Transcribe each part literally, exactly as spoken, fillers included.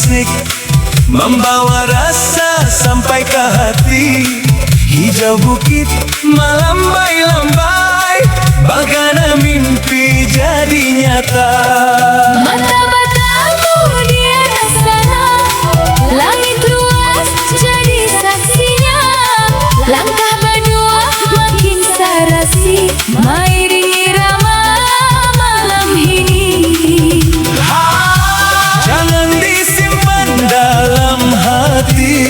Asik, membawa rasa sampai ke hati. Hijau bukit malambai-lambai, bagana mimpi jadi nyata. Mata batamu di atas sana, langit luas jadi saksinya. Langkah badua makin sarasi, mairing irama malam hini. Jangan disimpan dalam hati.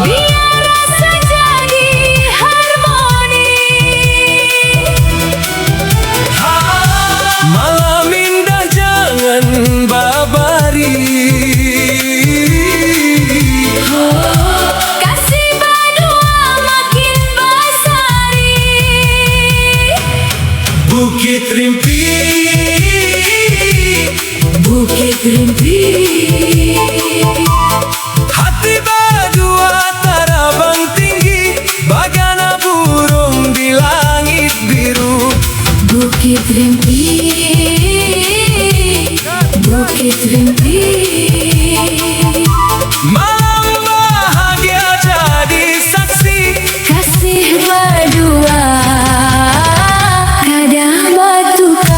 Biar rasa jadi harmoni. Malam indah jangan babari. Kasih badua makin basari. Bukit Rimpi, Bukit Rimpi. Hati badua tarabang tinggi, bagana burung di langit biru. Bukit Rimpi, Bukit Rimpi. Malam bahagia jadi saksi. Kasih badua kada batukar.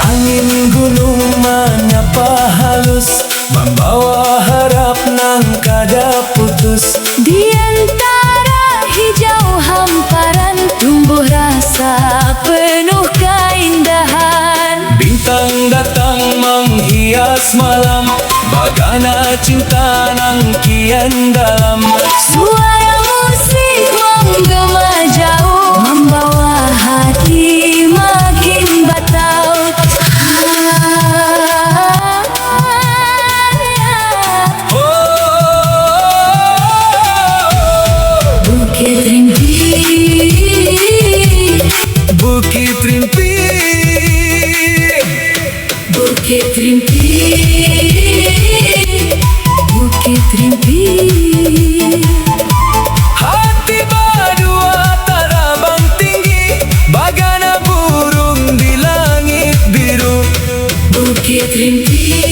Angin gunung manyapa halus, mambawa harap nang kada putus. Di antara hijau hamparan, tumbuh rasa penuh kaindahan. Bintang datang manghias malam, bagana cinta nang kian dalam. Suara musik menggema jauh, membawa hati makin bataut. Bukit Rimpi, Bukit Rimpi, Bukit Rimpi, Bukit Rimpi. Hati badua tarabang tinggi, bagana burung di langit biru. Bukit Rimpi.